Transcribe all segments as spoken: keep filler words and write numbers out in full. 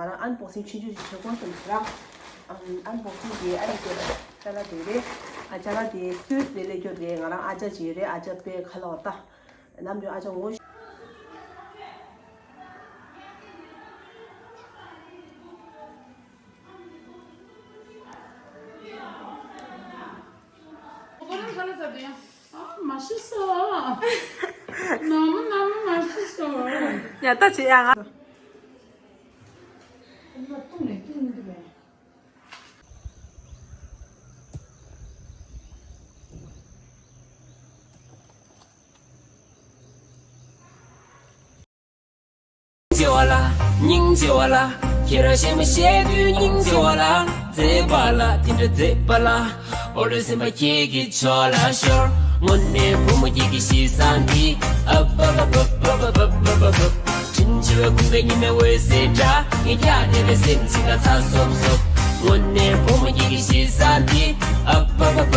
ང་རང་ཨན་བོག་སིང་ཆུང་ཆུང་ཞིག་བྱེད་དགོས་བསམ་ཟེར་ར། ཨམ་ཨན་བོག་སིང་གི་ཨ་རི་སྐད་ཅ་ལག་དེ་རེད། ཨ་ཅ་ལག་དེ་སུད་སི་ནས་སླེབས་རྒྱུ་རེད། ང་རང་ཨ་ཅག་ཅིག་ཡོད་རེད། ཨ་ཅག་དཔེ་ཁ་ལོ་ད་ནམ་རྒྱུན་ཨ་ཅག་ངོ་ཤེས། ཁོ་རང་ཁ་ལག་ཟ་དུས་ཡང་ཨ་མ་ཤི་སོ། ནམ་ནམ་མ་ཤི་སོ། ཡ་ད་ཅི་ཡ་ང་། སྙིང་རྗེ་བ་ལ། སྙིང་རྗེ་བ་ལ། ཁྱེད་རང་གཞན་མ་བཤད་དུས་སྙིང་རྗེ་བ་ལ། མཛེས་པ་ལ་དེ་འདྲ་མཛེས་པ་ལ། ཨོ་རེ་སེམས་པ་ཁྱེད་ཀྱི་ཕྱོགས་ལ་ཤོར། དངོས་གནས་བུ་མོ་ཁྱེད་ཀྱི་གཤིས་བཟང་འདི། ཨབ་ཨབ་ཨབ། དྲིན་ཆེ་བའི་ཁུངས་ཀྱི་ཉི་མའི་འོད་ཟེར་འདྲ། ངས་ཀྱང་བདེ་བའི་སེམས་ཅིག་ལ་ཚ་སོབ་སོབ། དངོས་གནས་བུ་མོ་ཁྱེད་ཀྱི་གཤིས་བཟང་འདི། ཨབ་ཨབ་ཨབ།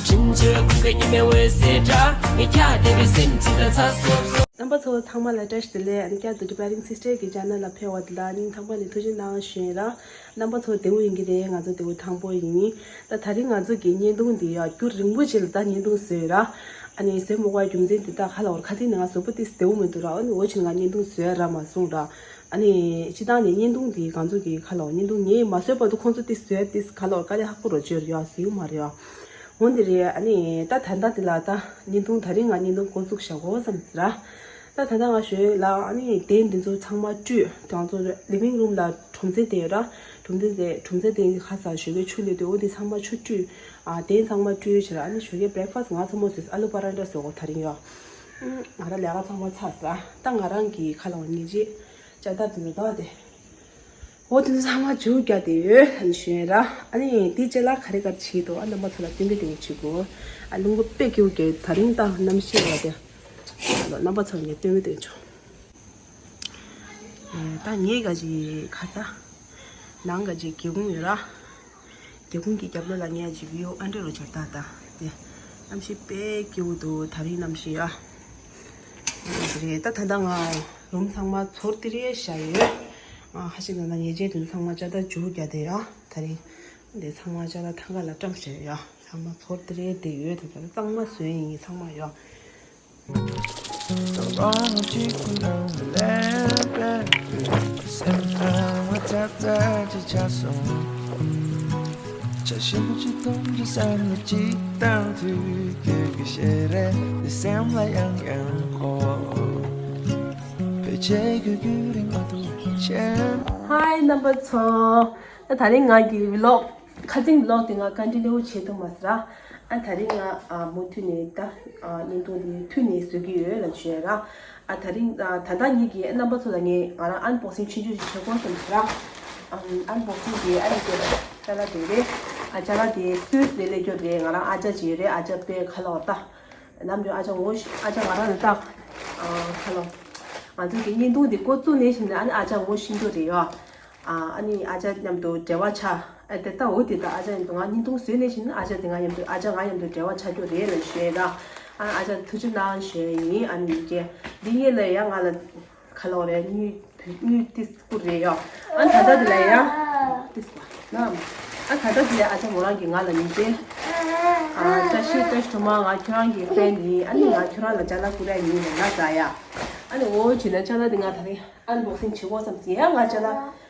དྲིན་ཆེ་བའི་ཁུངས་ཀྱི་ཉི་མའི་འོད་ཟེར་འདྲ། ངས་ཀྱང་བདེ་བའི་སེམས་ཅིག་ལ་ཚ་སོབ་སོབ། རྣམ་པ་ཚོ་ཚང་མ་ལ་བཀྲ་ཤིས་བདེ་ལེགས། ཨ་ནི་བསྐྱར་དུ་Preparing Sister གི་channel ལ་ཕེབས་པ་དེ་ལ་སྙིང་ཐག་པ་ནས་ཐུགས་རྗེ་གནང་ཞུ་ཡིན་ར། རྣམ་པ་ཚོ་བདེ་པོ་ཡིན་གྱི་རེད། ང་ཚོ་བདེ་པོ་ཐང་པོ་ཡིན། ད་དེ་རིང་ང་ཚོ་གི་བརྙན་ཐུང་འདི་ཡ་རྒྱུན་རིང་པོ་ཅིག་ལ་ད་བརྙན་ཐུང་བཟོས་ར། ཨ་ནི་བཟོས་མ་དགོས་པའི་རྒྱུ་མཚན་འདི་ད་ཁ་ལ་བར་ཁ་སང་ནས་ང་གཟུགས་པོ་ཏིས་བདེ་པོ་མི་འདུག་ར། ཨ་ནི་འོ་ཕྱིན་ང་བརྙན་ཐུང་བཟོས་ར་མ་སོང་ར། ཨ་ནི་སྤྱིར་བཏང་ནས་བརྙན་ཐུང་འདི་ང་ཚོ་གི་ཁ་ལ་བར་བརྙན་ཐུང་ངས་མ་བཟོས་བར་དུ་ཁོང་ཚོ་ཏིས་བཟོས་ཏིས་ཁ་ལ་བར་དཀའ་ལས་ཁག་པོ་རོ་བརྗོད་ར་ཡ་བཟོས་ཡོད་མ་རེད་ཡ། འོ་འདི་རེད། ཨ་ནི་ད་ད་ལྟ་འདི་ལ་ད་བརྙན་ཐུང་དེ་རིང་ང་བརྙན་ཐུང་འགོ་བཙུགས་བཞག་གོ་བསམ་ཟེར་ར། ད་ད་ལྟ་ང་ཞོལ་ལ་ཨ་ནི་གདན་འདི་ཚོ་ཚང་མ་བཀྲུས། ང་ཚོ་living room ལ་གྲུམ་ཚན་དེ་ཡོད་ར། གྲུམ་ཚན་དེ་གྲུམ་ཚན་དེ་ཁ་ས་ཞོལ་གི་ཆུ་ལས་དེ་འོ་དེ་ཚང་མ་ཆུ་བཀྲུས། ཨ་གདན་ཚང་མ་བཀྲུས་བྱས་ར། ཨ་ནི་ཞོལ་གི་breakfast ང་ཚང་མ་བཟོས། ཨ་ལུ་པ་ར་འདྲ་བཟོས་གོ་དེ་རིང་ཡོ། ང་ར་ལས་ཀ་ཚང་མ་ཚར་ས། ད་ང་རང་གི་ཁ་ལ་བར་ཉེ་ཆེ་ཅ་ད་དེ་ཚོ་ད་དེ། འོ་དེ་ཚོ་ཚང་མ་མཇུག་རྒྱག་དེ་ཡོད་ཨ་ནི་ཞུ་ཡིན་ར། ཨ་ནི་དེ་རྗེས་ལ་ག་རེ་ག་རེ་བྱེད་དོ་ཨ་རྣམ་པ་ཚོ་ལ་སྟོན་གི་དེ་བྱེད་དགོས། ཨ་རླུང་བུ་དཔེ་སྐྱིད་པོ་རྒྱག་དེ་རིང་ད་གནམ་གཤིས་ལ་དེ་རྣམ་པ་ཚོ་ལ་ངས་སྟོན་གི་དེ་བྱོས། ད་ངས་ག་ཅིག་ཁ་ས་ནང་ག་ཅིག་སྒེའུ་ཁུང་ཡོད་ར། སྒེའུ་ཁུང་གི་རྒྱབ་ལོགས་ལ་ངས་ཅིག་view ཨ་འདྲ་རུ་བྱར་ད་ད་དེ་གནམ་གཤིས་དཔེ་སྐྱིད་པོ་འདུག་དེ་རིང་གནམ་གཤིས་ཡ། རེད། ད་ད་ལྟ་ང་རུམ་ཚང་མ་ཚོར་ཏི་རེ་བཞག་ཡོད། ཨ་ཧ་ཤི་ད་ལྟ་ཉེ་ཆའི་དུས་ཚང་མ་ཅ་ད་མཇུག་རྒྱག་དེ་ཡ། དེ་རིང་འདི་ཚང་མ་ཅ་ད་ཐང་ག་ལ་བཀྲམ་བཞག་ཡོད། ཚང་མ་ཚོར་ཏི་རེ་བསྡད་ཡོད། ད་ད་གཙང་མ་བཟོས་ཡིན་ཚང་མ་ཡོད། Hi རྣམ་པ་ཚོ། ད་དེ་རིང་ང་གི་vlog ཁ་སང་vlog དེ་ང་continue བྱེད་ཐུབ་མ་སོང་ར། ཨ་དེ་རིང་ང་ཨ་མུ་མཐུད་ནས་ད་ཨ་བརྙན་ཐུང་དེ་མཐུད་ནས་བཟོ་གི་ཡོད་ལབ་ཞུ་ཡ་ར། ཨ་དེ་རིང་ཨ་ད་ལྟ་ཉིད་ཀྱི་རྣམ་པ་ཚོ་ལ་ངས་ང་རང་unboxing ཆུང་ཆུང་ཞིག་བྱེད་དགོས་བསམ་སོང་ར། ཨམ་unboxing དེ་ཨ་ནི་དེ་ཅ་ལག་དེ་རེད། ཨ་ཅ་ལག་དེ་སུད་སི་ནས་སླེབས་རྒྱུ་རེད། ང་རང་ཨ་ཅག་ཅིག་ཡོད་རེད། ཨ་ཅག་དཔེ་ཁ་ལོ་ད་ནམ་རྒྱུན་ཨ་ཅག་ངོ་ཤེས། ཨ་ཅག་ང་རང་ལ་ད་ཨ་ཁ་ལོ་ང་ཚོ་གི་བརྙན་ཐུང་དེ་འགོ་བཙུགས་ནས་བཞིན་ཨ་ནི་ཨ་ཅག་ངོ་ཤེས་རྒྱུ་རེད་ཡ། ཨ་ཨ་ནི་ཨ་ཅག་མཉམ་དུ་འབྲེལ་བ་ཆགས། ཨ་དེ་ལྟ་འོ་དེ་ལྟ་ཨ་ཅག་མཉམ་དུ་ང་བརྙན་ཐུང་བཟོས་ནས་བཞིན་ཨ་ཅག་དེ་ང་མཉམ་དུ་ཨ་ཅག་ང་མཉམ་དུ་འབྲེལ་བ་ཆགས་རྒྱུ་རེད་ལབ་ཞུ་ཡ་ར། ཨ་ཨ་ཅག་ཐུགས་རྗེ་གནང་ཞུ་ཡ་ཡིན། ཨ་ནི་ཀྱེ་འདི་གཉིས་ལ་ཡ་ང་ལ་ཁ་ལོ་རེད། དངུལ་དངུལ་ཏིས་སྐུ་རེད་ཡ། ཨ་ད་ལྟ་དེ་ལ་ཡ་ཏིས་པ་ན་ཨ་ད་ལྟ་དེ་ལ་ཨ་ཅག་མོ་རང་གིས་ང་ལ་ཉིན་དེ་ཨ་བཀྲ་ཤིས་བཀྲ་ཤིས་སྒྲོལ་མ་ང་ཁྱོད་རང་གི་ཕན་ཡིན། ཨ་ནི་ང་ཁྱོད་རང་ལ་ཅ་ལག་བསྐུར་ཡ་ཡིན་ལབ་ན་ཟ་ཡ། ཨ་ནི་འོ་བྱས་ན་ཅ་ལག་དེ་ང་ད་རེས་unboxing བྱེད་དགོས་བསམ་ཟིན་ཡ། ང་ཅ་ལག་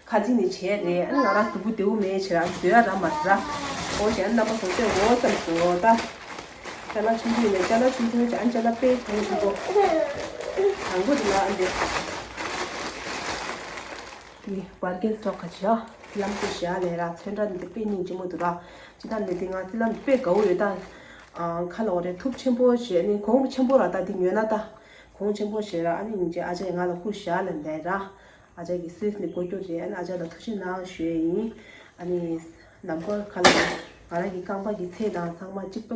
ཁ་སང་ནས་བྱས་རེད། ཨ་ནི་ང་རང་གཟུགས་པོ་བདེ་པོ་མེད་བྱས་རང་བཟོས་ཡ་རག་མ་སོང་ར། འོ་བྱས་ན་རྣམ་པ་ཚོ་ལྟོས་དགོས་བསམ་སོང་ད། ཅ་ལག་ཆུང་ཆུང་ཡིན་ན་ཅ་ལག་ཆུང་ཆུང་བྱས། ཨ་ནི་ཅ་ལག་དཔེ་གང་ཆེན་པོ། དང་པོ་དེ་ལ་ཨ་འདི་དེ་bargain store ཁ་ཆེ་ཡ། ལམ་དུ་བཞག་ལས་ར་ཚོན་ཁྲ་འདི་དཔེ་སྙིང་རྗེ་མོ་འདུག་ར། ཅི་ད་འདི་དེ་ང་སི་ལམ་དཔེ་དགའ་བོ་ཡོད་ད། ཁ་ལོ་རེ་ཐུབ་ཆེན་པོ་བྱས་ནི་གོང་ཆེན་པོ་ར། ད་འདི་ཉོས་ན་ད་གོང་ཆེན་པོ་བྱས་ར། ཨ་ནི་ཉིན་ཅིག་ཨ་ཅག་ང་ལ་བསྐུར་བཞག་ལ་ལས་ར། ཨ་ཅག་གི་སུད་སི་ནས་བསྐུར་རྒྱུ་རེད། ཨ་ནི་ཨ་ཅག་ལ་ཐུགས་རྗེ་གནང་ཞུ་ཡས་ཡིན། ཨ་ནི་ནམ་བར་ཁ་ལ་ང་རང་གི་རྐང་པ་གི་ཚད་དང་ཚང་མ་གཅིག་པ་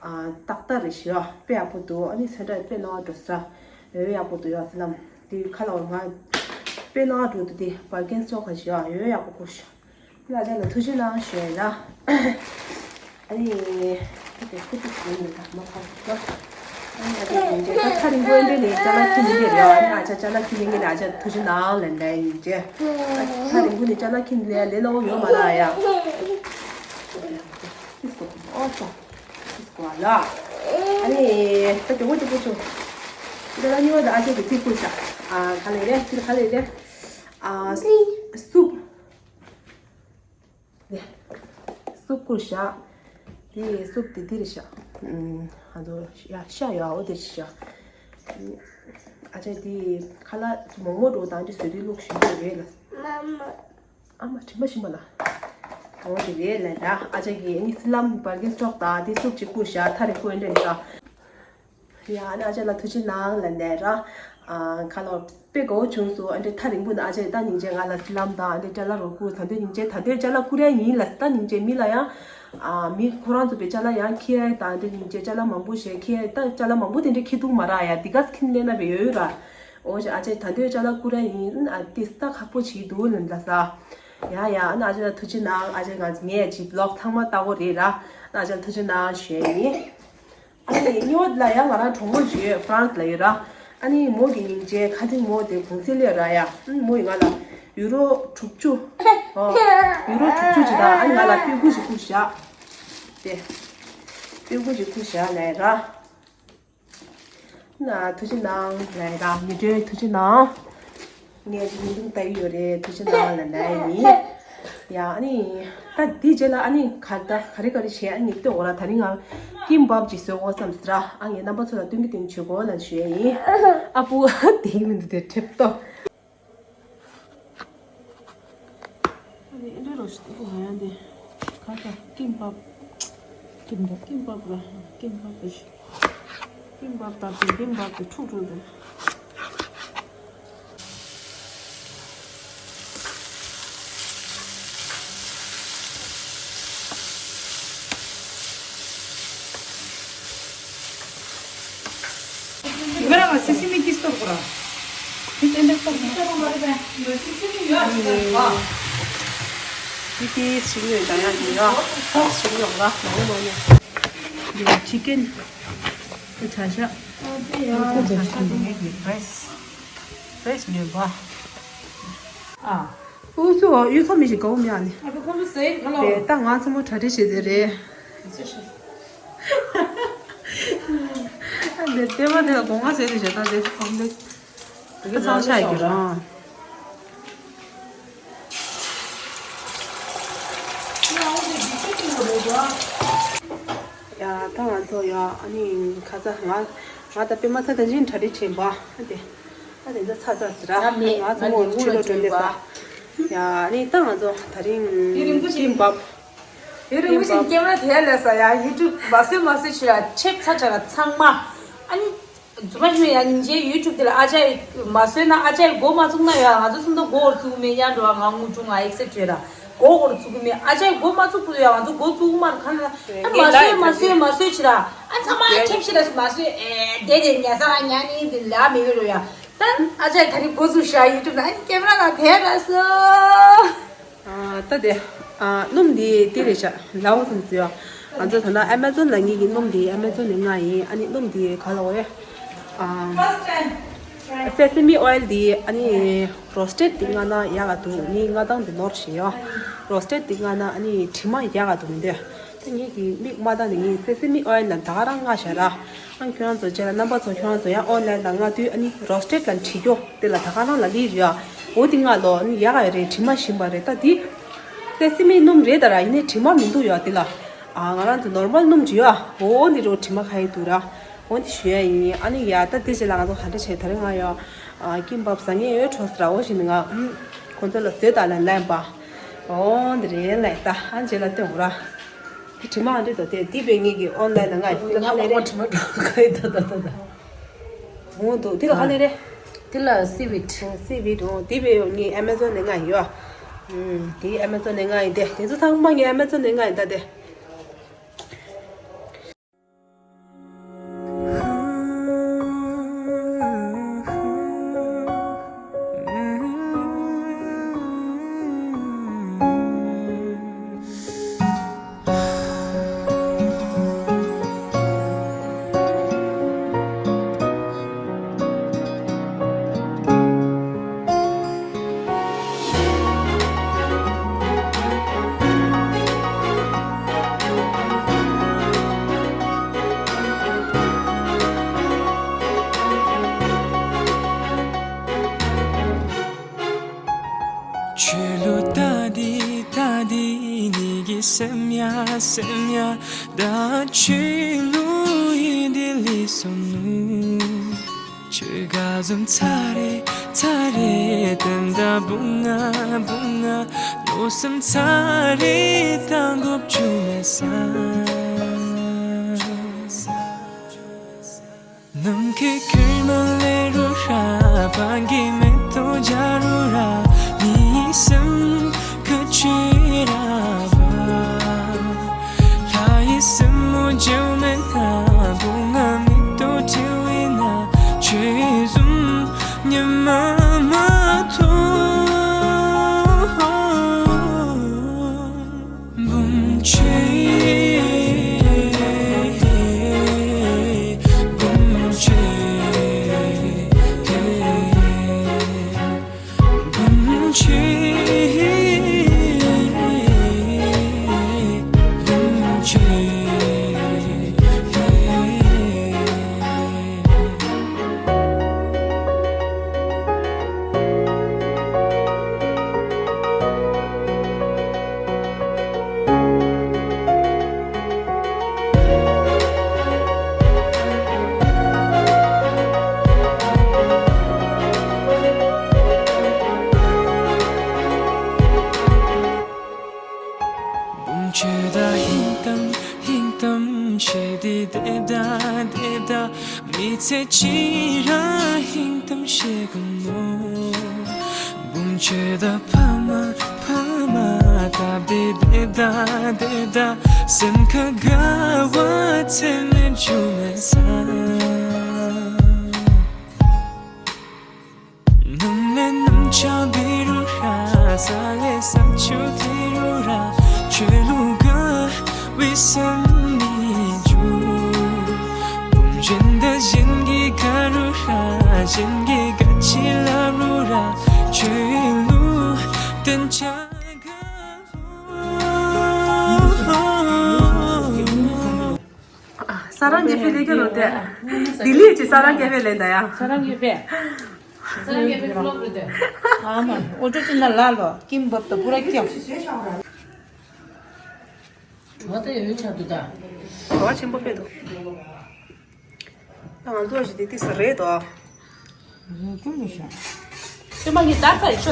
ཨ་ཏག་ཏག་རེད་ཤག་དཔེ་ཡག་པོ་འདུག་ཨ་ནི་ཚོན་ཁྲ་དཔེ་སྣང་བ་འགྲོ་ས་ར། འོ་ཡག་པོ་འདུག་ཡ་སི་ལམ་དེ་ཁ་ལ་ང་དཔེ་སྣང་བ་འགྲོ་འདུག་དེ་bargain store ཁ་ཤག་འོ་ཡག་པོ་བསྐུར་ཤག་ཨ་ཅག་ལ་ཐུགས་རྗེ་གནང་ཞུ་ཡས་ཡིན་ལ། ཨ་ནི་ཁོ་དེ་ཁུ་ཏུ་གུ་ནི་ད་མ་ཁ་ཤག་ཨ་ནི་ཨ་ཅག་ཡིན་ཅེ་ད་ཐག་རིང་པོ་འདྲ་ནས་ཅ་ལག་ཁྱེར་ནས་སླེབས་ཡོད། ཨ་ནི་ཨ་ཅག་ཅ་ལག་ཁྱེར་ནས་སླེབས་ནས་ཨ་ཅག་ཐུགས་རྗེ་གནང་ལབ་ནས་ཡིན་ཅེ། ཐག་རིང་པོ་ནས་ཅ་ལག་ཁྱེར་ནས་སླེབས་ལས་སླ་བོ་ཡོད་མ་རེད་ཡ། ཨོ་ཙོ། ཨ་ནི་ད་དེ་འོ་དེ་པོ་ཆུ། འདི་ལ་ཉི་མ་དང་ཨ་ཅག་གི་ཐིག་ཁུར་ཤག་ཨ་ག་ལེ་རེད། འདི་ག་ལེ་རེད། ཨ་སུབ། ནས། སུབ་ཁུར་བཞག་དེ་སུབ་དེ་འདི་རེད་བཞག་ཨ་ཚོ་ཡ་ཤ་ཡ་འོ་དེ་རེད་བཞག་ཨ་ཅག་དེ་ཁ་ལག་མོག་མོག་འགྲོ་དང་དེ་བཟོ་དུས་བླུགས་ཞིག་འདུག་རེད་ལ། ཨ་མ་དྲིན་པ་ཞིམ་པ་ལ། འོ་དེ་རེད་ལ་ད་ཨ་ཅག་གིས་ཨ་ནི་སི་ལམ་བར་གྱི་སྲོག་དང་དེ་སུབ་ཅིག་ཁུར་བཞག་ཐག་རིང་པོ་འདྲ་རེད་ད། ཡ་ཨ་ཅག་ལ་ཐུགས་རྗེ་གནང་ལབ་ནས་ར། ཁ་ལོ་དཔེ་དགའ་བོ་བྱུང་སོང་། ཨ་འདྲ་ཐག་རིང་པོ་ནས་ཨ་ཅག་ད་སྙིང་རྗེ་ང་ལ་སི་ལམ་དང་ཨ་འདྲ་ཅ་ལག་རོགས་སྐུར་ད་འདོད་སྙིང་རྗེ་ད་འདོད་ཅ་ལག་བསྐུར་ཡ་ཡིན་ལ་ད་སྙིང་རྗེ་མི་ལ་ཡང་། མི་ཁོ་རང་ཚོ་པའི་ཅ་ལག་ཡང་ཁྱེར་ཡ་ད་འདོད་སྙིང་རྗེ་ཅ་ལག་མང་པོ་ཞིག་ཁྱེར་ཡ་ད་ཅ་ལག་མང་པོ་དེ་འདྲ་ཁྱེར་འདུག་མ་ར་ཡ་འདི་ག་ཁྱེར་ལེན་ན་བས་ཡོད་ཡོད་ར། འོ་ཞེ་ཨ་ཅག་ད་འདོད་ཅ་ལག་བསྐུར་ཡ་ཡིན་ཨ་ཏི་སི་ད་ཁག་པོ་བྱེད་འདུག་ལབ་ལ་ས། ཡ་ཡ་ཨ་ན་ཨ་ཅག་ལ་ཐུགས་རྗེ་གནང་ཨ་ཅག་ང་ངས་ཅིག་ལོག་ཚང་མ་ལྟ་གོ་རེད་ར། ཨ་ཅག་ལ་ཐུགས་རྗེ་གནང་ཞུ་ཡ་ཡིན། ཨ་ནི་ཉི་འོད་ལ་ཡང་ང་རང་གྲོགས་མོ་ཞིག་ཡོད་ཧྥ་རན་སི་ལ་ཡོད་ར། ཨ་ནི་མོ་གི་སྙིང་རྗེ་ཁ་སང་མོ་དེ་གུང་སེང་སླེབས་ར་ཡ། ཨ་ནི་མོ་ཡིས་ང་ལ་ཡུ་རོ་དྲུག་ཅུ། ཨོ། ཡུ་རོ་དྲུག་ཅུ་ཅིག་དང་ཨ་ནི་ང་ལ་སྤྲེའུ་སྐུ་ཞིག་བསྐུར་བཞག་དེ། སྤྲེའུ་སྐུ་ཞིག་བསྐུར་བཞག་ལབ་ར། ན་ཐུགས་རྗེ་གནང་ལབ་ར་མི་འགྲོའི་ཐུགས་རྗེ་གནང་། ངས་ཀྱི་མི་འདུག་ལྟ་གི་ཡོད་རེད་ཐུགས་རྗེ་གནང་ལ་ལབ་ཡིན། ཡ་ཨ་ནི། ད་འདི་རྗེས་ལ་ཨ་ནི་ག་ད་ག་རེ་ག་རེ་བྱས་ཨ་ནི་ལྟོས་འོ་ར་ད་རིང་ང་ཀིམ་བབ་ཅིག་བཟོས་འོ་བསམ་ཟེར་ར་ཨ་ངས་རྣམ་པ་ཚོ་ལ་སྟོན་གི་སྟོན་བྱེད་དགོས་ལ་ཞུ་ཡ་ཡིན། ཨ་ཕོ་དེ་གི་མི་འདུག་དེ་ཁྲེབ་ཏོ། ཨ་ནི་ཨེ་འདྲ་རོ་ཞིག་ཏུ་ཧ་ཡ་འདི་ག་ད་ཀིམ་བབ། ཀིམ་བབ་ཀིམ་བབ་ར་ཀིམ་བབ་ར་ཞིག་ཀིམ་བབ་དང་དེ་ཀིམ་བབ་དེ་འཁྲུག་འགྲོ་འདུག Ora ma se si mi ti sto qua. Mi tende sto qua. Mi ti si mi da ya ni ya. Si mi da na ni ya. Chicken. Ku cha sha. Ku cha sha ni fresh. Fresh ni ba. ཨ། ཨུ་ཚུགས་ཡུལ་ཚོ་མི་ཞིག་གའུ་མི་ཨ་ནི། ཨ་ཁོ་ཁོང་ཚོ་ཟེར་ག་ལ། དེ་ད་ང་ཚོ་མོ་གྲ་སྒྲིག་བྱེད་དེ་རེད། ཨ་འདི་ལྟེ་བ་དེ་ལ་སྒོ་ང་ཟེར་དེ་བྱེད་ད་དེ་ཁོང་དེ། དེ་ག་ཚང་ཆ་ཡི་གི་རང་། ཡ་ད་ང་ཚོ་ཡ་ཨ་ནི་ཁ་ཚ་ང་ང་ད་པད་མ་ཚ་དང་ཅིན་གྲ་སྒྲིག་བྱེད་པ་ཨ་དེ། ཨ་དེ་ཚོ་ཚ་ཚ་ཟེར་ར། ང་ཚོ་མོ་ཕྱི་ལོགས་འགྲོ་འདི་ས། ཡ་ནི་ད་ང་ཚོ་ད་རིང་ཀིམ་བབ། དེ་རིང་པོ་ཞིག་ཀེམ་ར་དེ་ལས་ས་ཡ་ཡུ་ཊུབ་མ་བཟོས་མ་བཟོས་ཕྱིར་ར་ཆེབ་ཚ་ཆ་ར་ཚང་མ། ཨ་ནི། རྫུན་མ་ཞུ་ཡ་སྙིང་རྗེ་ཡུ་ཊུབ་དེ་ལ་ཨ་ཅག་མ་བཟོས་ན་ཨ་ཅག་མགོ་མ་བཙུགས་ན་ཡ་ང་ཚོ་སུམ་མདོ་མགོ་བོར་བཙུགས་མེད་ཡ་འགྲོ་བ་ང་དངུལ་ཀྲུང་ང་ཨེག་སེ་ཊ་ར། མགོ་བོར་བཙུགས་མེད་ཨ་ཅག་མགོ་མ་བཙུགས་ཡ་ང་ཚོ་མགོ་བཙུགས་མར་ཁ་ན་ཨ་མ་བཟོས་མ་བཟོས་མ་བཟོས་ཕྱིར་ར། ཨ་ཚང་མ་ཆེབ་ཕྱིར་ར་མ་བཟོས་ཨེ་དེ་དེ་ཉལ་ས་ང་ཉལ་ནི་འདི་ལ་མི་ཡོད་རོ་ཡ། ད་ཨ་ཅག་ད་རིང་འགོ་བཙུགས་ཤག་ཡུ་ཊུབ་ན་ཨ་ཀེམ་ར་ལ་དེ་ར་སོ། ཨ་ད་དེ། ཨ་སྣུམ་འདི་དེ་རེད་ཤག་ལའོ་སམ་ཟེར་ཡ། ང་ཚོ་ད་ལྟ་ཨེ་མ་ཛོན་ལ་ངེད་ཀྱི་སྣུམ་འདི་ཨེ་མ་ཛོན་ནས་མངགས་ཡིན། ཨ་ནི་སྣུམ་འདི་ག་ལ་འོ་ཡ། ཨ་སེ་སེ་མི་ཨོ་ཡིལ་འདི་ཨ་ནི་རོ་སི་ཊེཌ་འདི་མངགས་ན་ཡག་ག་འདུག་ངའི་མངགས་སྟངས་འདི་ནོར་བཞིན་ཡོད། རོ་སི་ཊེཌ་འདི་མངགས་ན་ཨ་ནི་དྲི་མ་ཡག་ག་འདུག་མི་འདོད། ད་ངེད་ཀྱི་མིག་མ་བལྟ་ནས་ངས་སེ་སེ་མི་ཨོ་ཡིལ་ལ་ད་ག་རང་མངགས་བཞག་ར། ཨང་ཁྱོད་རང་ཚོ་རྗེས་ལ་རྣམ་པ་ཚོ་ཁྱོད་རང་ཚོ་ཡང་ཨོན་ལན་ལ་མངགས་དུས་ཨ་ནི་རོ་སི་ཊེཌ་ལ་བྲིས་རྒྱུ་དེ་ལ་ད་ག་རང་ལ་ལི་རེད་ཨ། འོ་དེ་མངགས་ལོ་ཨ་ནི་ཡག་ག་རེད་དྲི་མ་ཞིམ་པ་རེད་ད་དེ། སེ་སེ་མི་སྣུམ་རེད་ད་ར་ཡིན་ནའི་དྲི་མ་མི་འདུག་ཡ་དེ་ལ། ཨ་ང་རང་ཚོ་ནོར་མལ་སྣུམ་བྲིས་ཨ། འོ་འདི་རུ་དྲི་མ་ཁ་ཡི་འདུག་ར། འོ་འདི་ཞུ་ཡ་ཡིན་ཨ་ནི་ཡ་ད་དེ་རྗེས་ལ་ང་ཚོ་ག་འདྲ་བྱས་ད་རེས་ང་ཡ། ཨ་ཀིམ་བབ་ཟ་ངེས་ཡོད་འཕྲོ་སི་ར་འོ་ཞིག་ནི་ང་ཨུམ། ཁོང་ཚོ་ལ་བཟོས་ད་ལན་ལན་པ། འོ་འདི་རེད་ལས་ད་ཨ་རྗེས་ལ་སྟོན་འོ་ར། དྲི་མ་འདི་དང་དེ་དེ་བས་ངེད་ཀྱི་ཨོན་ལན་ལ་ང་ཡི་ལ་ཁ་ལེ་རེད། དྲི་མ་འགྲོ་ག་ཡི་ད་ད་ད་ད། འོ་འདུག་དེ་ལ་ཁ་ལེ་རེད། དེ་ལ་སི་བིད། སི་བིད་འོ་དེ་བས་ངེད་ཨེ་མ་ཛོན་ནས་ང་ཡི་ཡོ། དེ་ཨེ་མ་ཛོན་ནས་ང་ཡི་དེ་དེ་ཚོ་ཚང་མ་ངེད་ཨེ་མ་ཛོན་ནས་ང་ཡི་ད་དེ། ཆོས་ལུགས་ད་འདི་ད་འདི་ནི་གི་སེམས་ཡ་སེམས་ཡ་ད་ཆོས་ལུགས་ཡིན་འདི་ལི་སོ་ནུ། ཆོས་ག་ཟུམ་ཚ་རེ་ཚ་རེ་ཏན་ད་བུང་ང་བུང་ང་ལོ་སུམ་ཚ་རེ་ད་འགོབ་ཆུ་མེ་ས། ནམ་ཁའི་ཁེར་མ་ལེ་རུ་ཧྲ་བང་གི་མེ་ཏོ་ཇ་རུ་ར་མི་སེམས་ཁ་ཆུ་ར་བ། ལྷ་ཡི་སེམས་མོ་ཇེའུ་མེ་ན་བུ་ང་མེ་ཏོ་ཁྲེ་བི་ན་ཆོས་ཟུམ་ཉི་མ་མ་ཐོ། བུམ་ཆོས་ད་ཧིང་གཏམ་ཧིང་གཏམ་བྱེད་དེ་དེ་ད་དེ་ད། མི་ཚེ་གཅིག་ར་ཧིང་གཏམ་བཤད་གོ་ནོ། བུམ་ཆོས་ད་ཕ་མ་ཕ་མ་སྟབས་བདེ་བདེ་ད་བདེ་ད། སེམས་ཁ་དགའ་བ་ཚེ་མེད་ཆུ་མེད་ས། ནམ་ལས་ནམ་ཆ་བི་རུ་ཧྲ་ས་ལས་ས་ཆུ་དེ་རུ་ར་ཆོས་ལུགས་དགའ་བའི་སེམས་མི་འཇུ། བུམ་གཞན་དང་གཞན་གྱི་དགའ་རུ་ཧྲ་གཞན་གྱི་དགའ་ཆེ་ལབ་རུ་ར་ཆོས་ལུགས་བསྟན་ཆ་དགའ། ས་རང་གེ་ཕེ་ལེ་གེ་རོ་ཏེ། ལྡི་ལི་ཅི་ས་རང་གེ་ཕེ་ལེ་འདའ་ཡ། ས་རང་གེ་ཕེ། ས་རང་གེ་ཕེ་ཕློག་རེད་དེ། ཨ་མ། ཨོ་ཅོ་ཅི་ན་ལ་ལོ། ཀིམ་བབ་ཏོ་པུ་ར་ཀྱོ། བྲོ་བ་ད་ཡོད་ཆགས་འདུག་ད། བྲོ་བ་ཆེན་པོ་ཕེ་འདུག་ད་ང་ཚོ་ཞིག་དེ་ཏི་ས་རེད་དོ། ཡོད་ཀྱང་མི་ཤེས། ཅི་མ་གི་ད་ས་ཡི་ཆོ།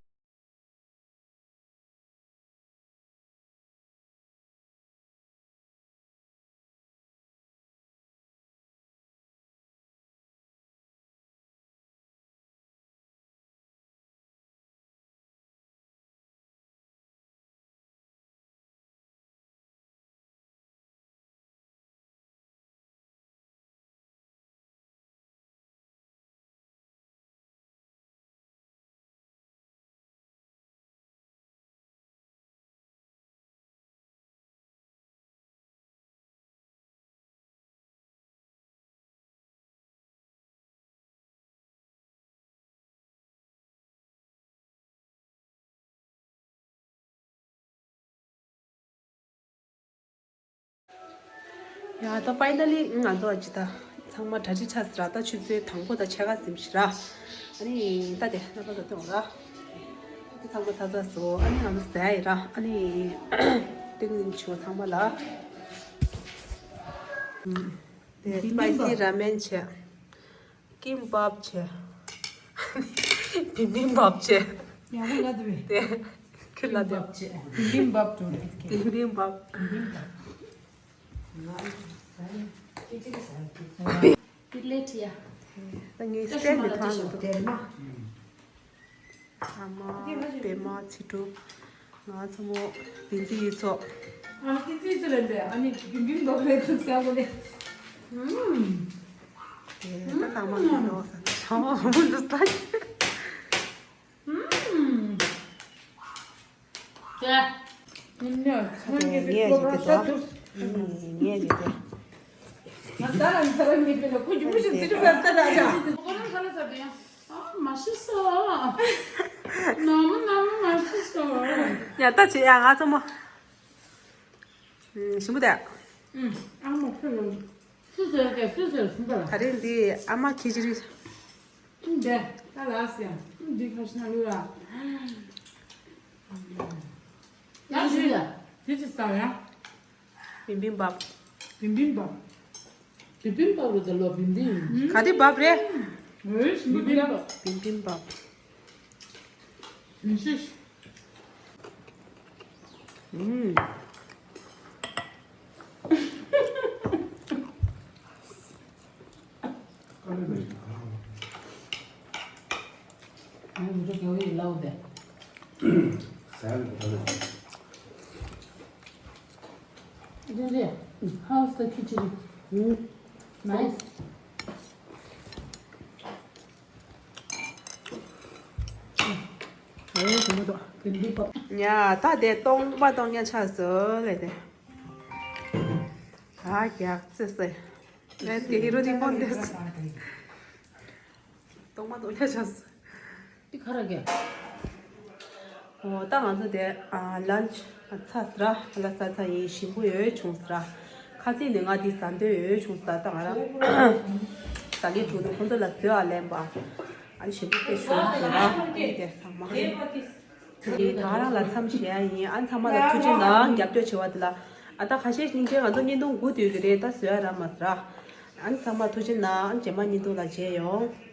ཡ་ད་ཕའི་ནལ་ལི་ང་ཚོ་ཨ་ཅི་ད་ཚང་མ་གྲ་སྒྲིག་ཆགས་ཟེར་ར། ད་ཆུ་ཚོད་དང་པོ་དང་ཕྱེད་ཀ་ཟིན་ཤི་ར། ཨ་ནི་ད་དེ་ན་པ་ད་ཏོང་ར། ད་ཚང་མ་ཚ་ཚ་སོ། ཨ་ནི་ང་ཚོ་ཟ་ཡི་ར། ཨ་ནི་ཏིང་ཏིང་ཆུ་ཚང་མ་ལ། དེ་སི་པའི་སི་ར་མེན་བྱས། ཀིམ་པབ་བྱས། བིམ་བིམ་པབ་བྱས། ཡག་པོ་ལབ་འདུག་པས། དེ་ཁྱོད་ལ་དེ། ཀིམ་པབ་བྱས། བིམ་བིམ་པབ་འགྲོ་རེད། བིམ་བིམ་པབ། བིམ་བིམ་པབ། ང་ལ་ཡ། ད་ངས་སྟན་གྱི་ཐང་འདུག་ཨ་མ། པད་མ། ཚེ་སྒྲུབ། ང་ཚོ་མོ། བདེན་ཚིག་ཡིག་ཚོགས། ཨ་ཏི་ཙི་ཙི་ལན་པས། ཨ་ནི་གིམ་གིམ་འདོགས་རེད་ཚུགས་ས་གོ་ནས། ཨུམ། དེ་ད་ཐང་མ་གི་འདོགས་ས་ཚང་མ་མོ་འདུག་ས། ཨུམ། ད་ངས་ཅིག་གི་དོ། ངས་ཅིག་གི། ང་ད་རང་ཚ་རང་མི་པེ་ལ་ཁོ་ཀྱི་མུ་ཤི་ཙི་ཏུ་པེ་ལྟ་ར་ཅག་ཁོ་རང་ཁ་ལ་ཚ་པེ་ཡང་། ཨ་མ་ཤི་སོ། ནོ་མོ་ནོ་མོ་མ་ཤི་སོ། ཡ་ད་ཅི་ཡ་ང་ཚོ་མོ། ཞིམ་པོ་དེ། ཨ་མ་ཁྱོད་ལ་སུ་ཟེར་གི་སུ་ཟེར་ཞིམ་པ་ལ། ད་རེས་འདི་ཨ་མ་ཁི་ཅི་རི། ཨུམ་དེ་ད་ལ་སི་ཡང་ཨུམ་འདི་ཁ་ཤི་ན་ལུ་ར། ཡ། བིམ་བིམ་བབ། བིམ་བིམ་བབ། བིམ་བིམ་བབ་རེད་ད་ལོ། བིམ་བིམ། ག་དེ་བབ་རེད། འོས་བིམ་བིམ་བབ། བིམ་བིམ་བབ། ཨུམ། How's the khichdi? Nice. ཡ། ད་དེ་སྟོང་པ་སྟོང་ཉ་ཆགས་སོང་ལས་དེ། ཨ་རྒྱག་ཙེ་ཟེར། ཨེ་དེ་ཧི་རོ་དེ་ཕོན་དེ། སྟོང་པ་སྟོང་ཉ་ཆགས་སོང་། འདི་ག་རེ་རྒྱག་ཨོ་ད་ང་ཚོ་དེ་ཨ་ལན་ཆི་ཚ་ཟ་ར་ལ་ཟ་ཚ་ཡིན། ཞིམ་པོ་ཡོད་བྱུང་ཟ་ར། ཁ་ཚིག་ནས་ང་འདི་ཟ་འདོད་ཡོད་བྱུང་ཟ། ད་ང་ར་ཟ་མཁན་ཐུག་ནས་ཁོང་ཚོ་ལ་བཟོས་ཨ་ལེན་པ། ཨ་ནི་ཞིམ་པོ་དཔེ་བྱུང་ཟ་ར། ཨ་ནི་དེ་ཚང་མ། དེ་ད་རང་ལ་མཚམས་བཞག་ཡ་ཡིན། ཨ་ནི་ཚང་མ་ལ་ཐུགས་རྗེ་གནང་། རྒྱབ་སྐྱོར་བྱེད་པ་དེ་ལ། ཨ་ད་ཁ་ཤས་སྙིང་རྗེ། ང་ཚོ་བརྙན་ཐུང་དགུ་དུས་ཀྱི་རེད། ད་བཟོས་ཡ་རག་མ་སོང་ར། ཨ་ནི་ཚང་མ་ཐུགས་རྗེ་གནང་། ཨ་ནི་རྗེས་མ་བརྙན་ཐུང་ལ་མཇལ་ཡོང་།